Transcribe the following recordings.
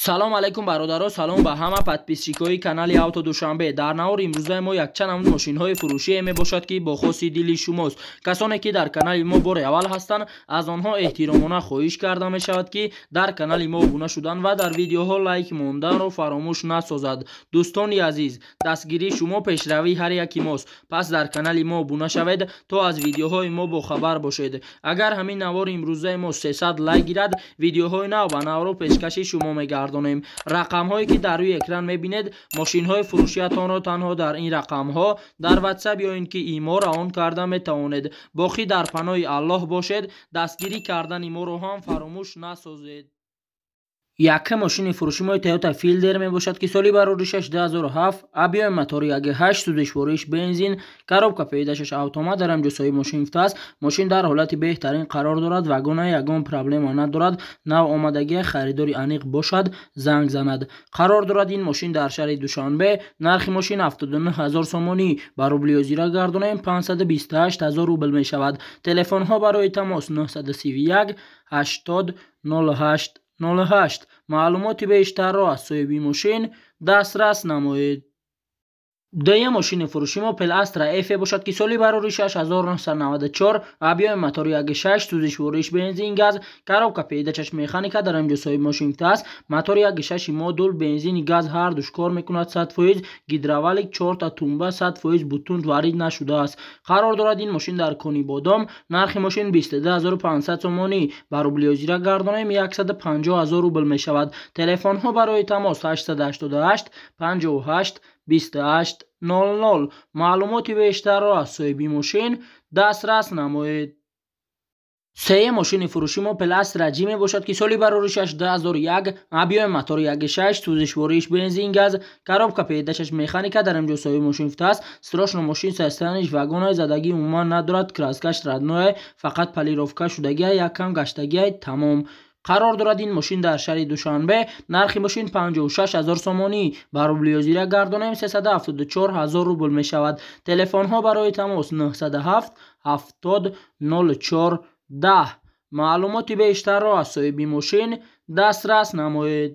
Салом алейкум, бародаро, салом ба ҳама подписчикои канали Авто Душанбе. Дар навори имрӯзаи мо якчанд намуд мошинҳои фурӯшие мебошад, ки бо хоси дили шумост. Касоне ки дар канали мо бори аввал ҳастанд, аз онҳо эҳтиромона хоҳиш карда мешавад, ки дар канали мо обуна шудан ва дар видеоҳо лайк монданро фаромӯш насозад. Дӯстони азиз, дастгирии шумо пешравии ҳар яки мост, пас дар канали мо обуна шавед, то аз видеоҳои мо бохабар бошед. Агар ҳамин навори имрӯзаи мо 300 лайк гирад, видеоҳои нав ба навро пешкаши шумо мегардонем. Рақамҳое ки дар рӯи экран мебинед, мошинҳои фурӯшиятонро танҳо дар ин рақамҳо дар WhatsApp ё ин ки имо равон карда метавонед. Боқӣ дар паноҳи Аллоҳ бошед, дастгирӣ кардани моро ҳам фаромӯш насозед. Якум мошини фурӯши мои Toyota Fielder мебошад, ки соли бароришаш 2007, объёми мотори 1.8, сӯзишвориш бензин, коробка передачаш автомат, дар ҳамҷо соҳиби мошин гуфтааст. Мошин дар ҳолати беҳтарин қарор дорад, вагона ягон проблема надорад, нав омадагия, харидори аниқ бошад, занг занад. Қарор дорад ин мошин дар шаҳри Душанбе. Нархи мошин 79 ҳазор сомонӣ, ба рубли ҳозира гардонаем, 528 ҳазор рубл мешавад. Телефонҳо барои тамос 931 80 08 08. Маълумоти бештарро аз соҳиби мошин дастрас намоед. Дуюм мошини фурӯши мо Opel Astra F бошад, ки соли бароришаш 1994, объёми мотори 1.6, сӯзишвориш бензин газ, коробка передачаш механика, дар ҳамҷо соҳиби мошин гуфтааст. Мотори 1.6 модул, бензини газ ҳар душ кор мекунад 100%, гидравлик, чорта тумба 100%, бутун варид нашудааст. Қарор дорад ин мошин дар Конибодом. Нархи мошин 22500 сомонӣ, ба рубли ҳозира гардонаем, 150 ҳазор рубл мешавад. Телефонҳо барои тамос 888 58 28 00. Маълумоти бештарро аз соҳиби мошин дастрас намоед. Сеюм мошини фурӯши мо Opel Astra J мебошад, ки соли бароришаш 2001, объёми мотори 1.6, сӯзишвориш бензин газ, коробка передачаш механика, дар ҳамҷо соҳиби мошин гуфтааст. Срочно мошин состояниш вагонаи, задагӣ умуман надорад, краскаш родное, фақат полировка шудагия, яккам гаштагия, тамом. Қарор дорад ин мошин дар шаҳри Душанбе. Нархи мошин 56 ҳазор сомонӣ, ба рубли ҳозира гардонаем, 374 ҳазор рубл мешавад. Телефонҳо барои тамос 907 70 04 10. Маълумоти бештарро аз соҳиби мошин дастрас намоед.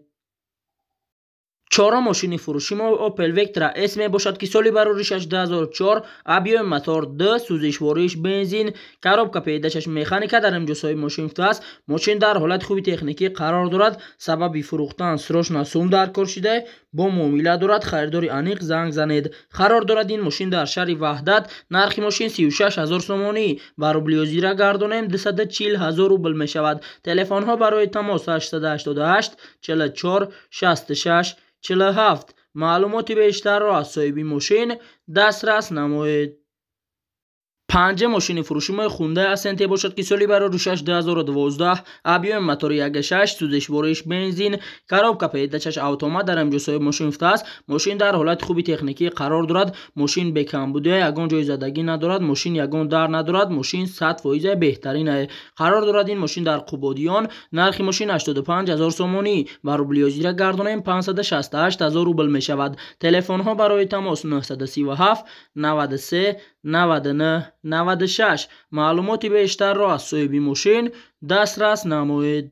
Чорум мошини фурӯши мо Opel Vectra S мебошад, ки соли бароришаш 2004, объёми мотор 2, сӯзишвориш бензин, коробка передачаш механика, дар ҳамҷо соҳиби мошин гуфтааст. Мошин дар ҳолати хуби техникӣ қарор дорад. Сабаби фурӯхтан срочно сум дар кор шуда, бо муомила дорад, харидори аниқ занг занед. Қарор дорад ин мошин дар шаҳри Ваҳдат. Нархи мошин 36 ҳазор сомонӣ, ба рубли ҳозира гардонаем, 240 ҳазор рубл мешавад. Телефонҳо барои тамос 888 44 66 47. Маълумоти бештарро аз соҳиби мошин дастрас намоед. Панҷум мошини фурӯши мои Hyundai Accent бошад, ки соли бароришаш 2012, объёми мотори 1.6, сӯзишвориш бензин, коробка передачаш автомат, дар ҳамҷо соҳиби мошин гуфтааст. Мошин дар ҳолати хуби техникӣ қарор дорад, мошин бекамбудия, ягон ҷои задагӣ надорад, мошин ягон дар надорад, мошин 100% беҳтарин. Қарор дорад ин мошин дар Қубодиён. Нархи мошин 85 ҳазор сомонӣ, ба рубли ҳозира гардонаем, 568 ҳазор рубл мешавад. Телефонҳо барои тамос 937 93 99 96. Маълумоти бештарро аз соҳиби мошин дастрас намоед.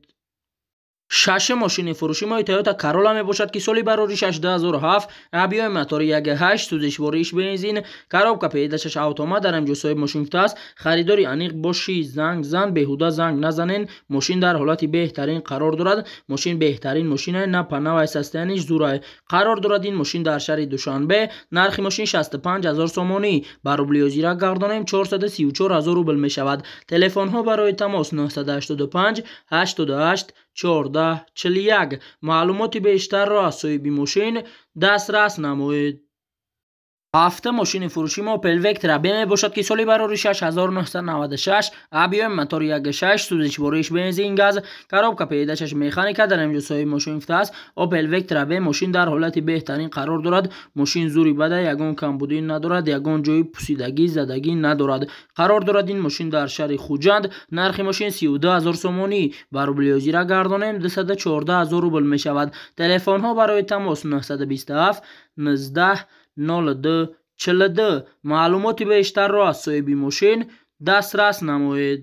Шашум мошини фурӯши мои Toyota Corolla мебошад, ки соли бароришаш 2007, объёми мотори 1.8, сӯзишвориш бензин, коробка передачаш автомат, дар ҳамҷо соҳиби мошин гуфтааст. Харидори аниқ бошӣ, занг зан, беҳуда занг назанен. Мошин дар ҳолати беҳтарин қарор дорад, мошин беҳтарин мошина, на панавай, состояниш зурай. Қарор дорад ин мошин дар шаҳри Душанбе. Нархи мошин 65 ҳазор сомонӣ, ба рубли ҳозира гардонаем, 434 ҳазор рубл мешавад. Телефонҳо барои тамос 985 88 14 41. Маълумоти бештарро аз соҳиби мошин дастрас намоед. Ҳафтум мошини фурӯши мо Opel Vectra B мебошад, ки соли бароришаш 1996, объёми мотори 1.6, сӯзишвориш бензин газ, коробка передачаш механика, дар ҳамҷо соҳиби мошин гуфтааст. Opel Vectra B мошин дар ҳолати беҳтарин қарор дорад, мошин зури бада, ягон камбудӣ надорад, ягон ҷои пусидагӣ, задагӣ надорад. Қарор дорад ин мошин дар шаҳри Хуҷанд. Нархи мошин 32 ҳазор сомонӣ, ба рубли ҳозира гардонаем, 214 ҳазор рубл мешавад. Телефонҳо барои тамос 927 19 02 42. Маълумоти бештарро аз соҳиби мошин дастрас намоед.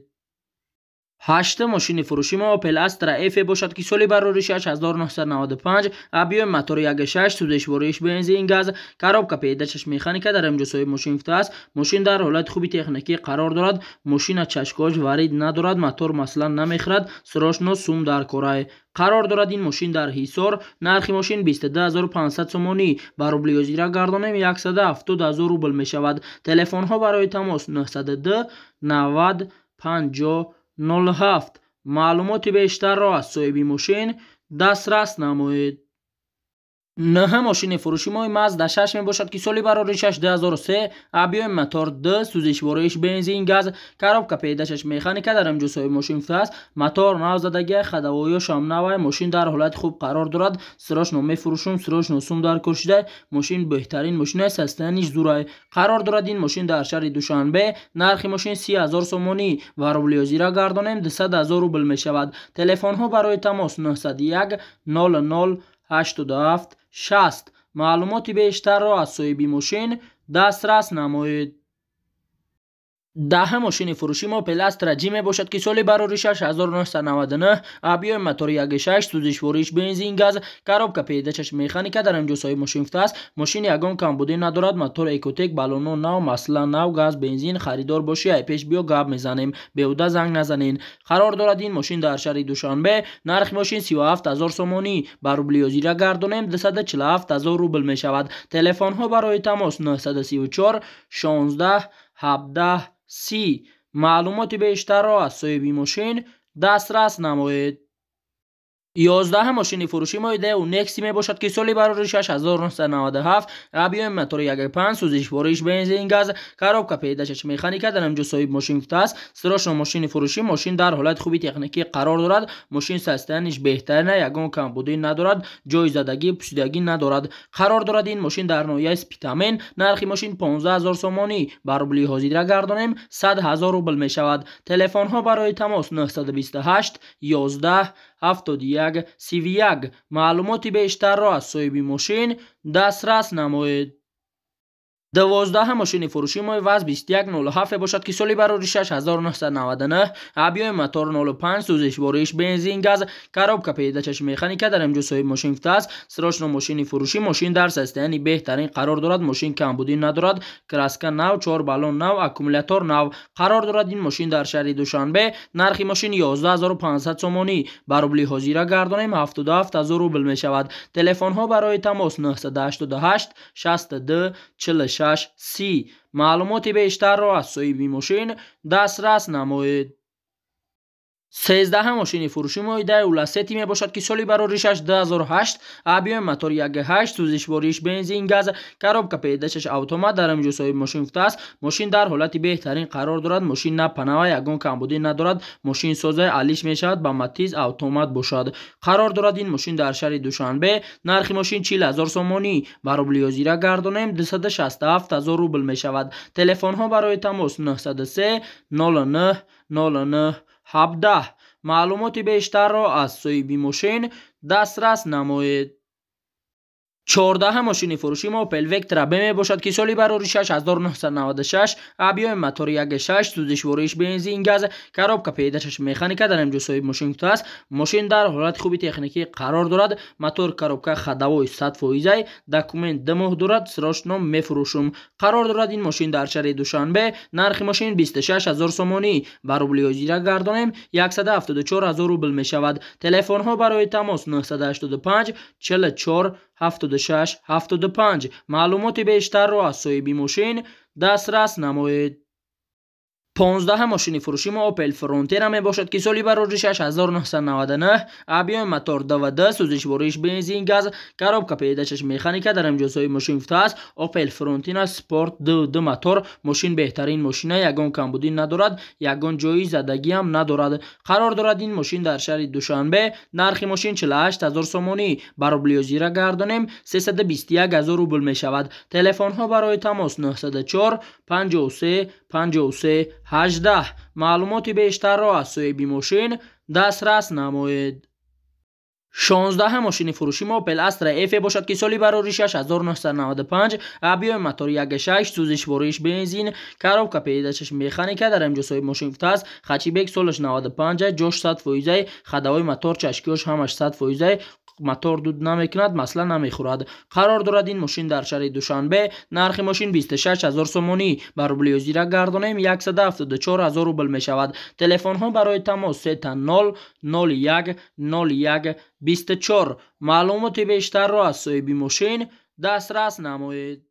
Ҳашта мошини фурӯши мо Opel Astra F бошад, ки соли бароришаш 1995, объёми мотори 1.6, сӯзишвориш бензин газ, коробка передачаш механика. Дар инҷо соҳиби мошин гуфтааст, мошин дар ҳолати хуби техникӣ қарор дорад, мошина чашкош варид надорад, мотор масалан намехӯрад, срочно сум дар корай. Қарор дорад ин мошин дар Ҳисор. Нархи мошин 22 500 сомонӣ, ба рубли ҳозира гардонем, 170 000 рубл мешавад. Телефонҳо барои тамос 902 90 50 07. Маълумоти бештарро аз соҳиби мошин дастрас намоед. Нӯҳ мошини фурӯши мои Мазда 6 мебошад, ки соли бароришаш 2003, объёми мотор 2, сӯзишвориш бензин газ, коробка передачаш механика. Дар инҷо соҳиби мошин гуфтааст, мотор нав задагия, ходовойошам навай, мошин дар ҳолати хуб қарор дорад, срочно мефурӯшум, срочно сум дар кор шуда, мошин беҳтарин мошина, состояниш зурай. Қарор дорад ин мошин дар шаҳри Душанбе. Нархи мошин 30 000 сомонӣ, ва рубли ҳозира гардонем, 200 000 рубл мешавад. Телефонҳо барои тамос 901 00 87 60. Маълумоти бештарро аз соҳиби мошин дастрас намоед. Даҳ мошини фурӯши мо Opel Astra J мебошад, ки соли бароришаш 1999, объёми мотори 1.6, сӯзишвориш бензин газ, коробка передачаш механика. Дар инҷо соҳиби мошин гуфтааст, мошин ягон камбудӣ надорад, мотор Ecotec, баллоно нав, масла нав, газ, бензин. Харидор бошӣ, ай пеш биё, гап мезанем, беҳуда занг назанен. Қарор дорад ин мошин дар шаҳри Душанбе. Нархи мошин 37 000 сомонӣ, ба рубли ҳозира гардонем, 247 000 рубл мешавад. Телефонҳо барои тамос 934 16 17 30. Маълумоти бештарро аз соҳиби мошин дастрас намоед. 11 мошини фурӯши мои Дэу Некси мебошад, ки соли бароришаш 1997, объёми мотори 1.5, сӯзишвориш бензин газ, коробка передачаш механика. Дар инҷо соҳиби мошин гуфтааст, срочно мошини фурӯшӣ, мошин дар ҳолати хуби техникӣ қарор дорад, мошин состояниш беҳтарина, ягон камбудӣ надорад, ҷои задагӣ, пусидагӣ надорад. Қарор дорад ин мошин дар ноҳияи Спитамен. Нархи мошин 15 000 сомонӣ, ба рубли ҳозира гардонем, 100 000 рубл мешавад. Телефонҳо барои тамос 928 11 71 31. Маълумоти бештарро аз соҳиби мошин дастрас намоед. 12 мошини фурӯши мои ВАЗ 2107 бошад, ки соли бароришаш 1999, объёми мотор 05, сӯзишвориш бензин газ, коробка передачаш механика. Дар инҷо соҳиби мошин гуфтааст, срочно мошини фурӯшӣ, мошин дар состоянии беҳтарин қарор дорад, мошин камбудӣ надорад, краска нав, чор баллон нав, аккумулятор нав. Қарор дорад ин мошин дар шаҳри Душанбе. Нархи мошин 11 500 сомонӣ, ба рубли ҳозира гардонем, 77 000 рубл мешавад. Телефонҳо барои тамос 988 62 46 30. Маълумоти бештарро аз соҳиби мошин дастрас намоед. 13 мошини фурӯши мои Дэу Ласети мебошад, ки соли бароришаш 2008, объёми мотори 1.8, сӯзишвориш бензин газ, коробка передачаш автомат. Дар инҷо соҳиби мошин гуфтааст, мошин дар ҳолати беҳтарин қарор дорад, мошин на панава, ягон камбудӣ надорад, мошин соза, алиш мешавад, ба Матиз автомат бошад. Қарор дорад ин мошин дар шаҳри Душанбе. Нархи мошин 40 000 сомонӣ, ба рубли ҳозира гардонем, 267 000 рубл мешавад. Телефонҳо барои тамос 903 09 09 17. Маълумоти бештарро аз соҳиби мошин дастрас намоед. 14 мошини фурӯши мо Opel Vectra B мебошад, ки соли бароришаш 1996, объёми мотори 1.6, сӯзишвориш бензин газ, коробка передачаш механика. Дар инҷо соҳиби мошин гуфтааст, мошин дар ҳолати хуби техникӣ қарор дорад, мотор, коробка, ходовой 100 фоизай, документ 2 моҳ дорад, срочно мефурӯшум. Қарор дорад ин мошин дар шаҳри Душанбе. Нархи мошин 26 000 сомонӣ, ба рубли ҳозира гардонем, 174 000 рубл мешавад. Телефонҳо барои тамос 985 44 76 75. Маълумоти бештарро аз соҳиби мошин дастрас намоед. 15 мошини фурӯши мо Opel Frontera мебошад, ки соли бароришаш 1999, объёми мотор 2.2, сӯзишвориш бензин газ, коробка передачаш механика. Дар инҷо соҳиби мошин гуфтааст, Opel Frontera Sport 2.2 мотор, мошин беҳтарин мошина, ягон камбудӣ надорад, ягон ҷои задагиам надорад. Қарор дорад ин мошин дар шаҳри Душанбе. Нархи мошин 48 000 сомонӣ, ба рубли ҳозира гардонем, 321 000 рубл мешавад. Телефонҳо барои тамос 904 53 53 18. Маълумоти бештарро аз соҳиби мошин дастрас намоед. 16 мошини фурӯши мо Opel Astra F бошад, ки соли бароришаш 1995, объёми мотори 1.6, сӯзишвориш бензин, коробка передачаш механика. Дар инҷо соҳиби мошин гуфтааст: хэтчбек, солаш 95, ҷош 100 фоизай, ходовой мотор, чашкиёш ҳамаш 100 фоизай, мотор дуд намекунад, масло намехӯрад. Қарор дорад ин мошин дар шаҳри Душанбе. Нархи мошин 26 ҳазор сомонӣ, ба рубли ҳозира гардонем, 174 ҳазор рубл мешавад. Телефонҳо барои тамос: 000 01 01 24. Маълумоти бештарро аз соҳиби мошин дастрас намоед.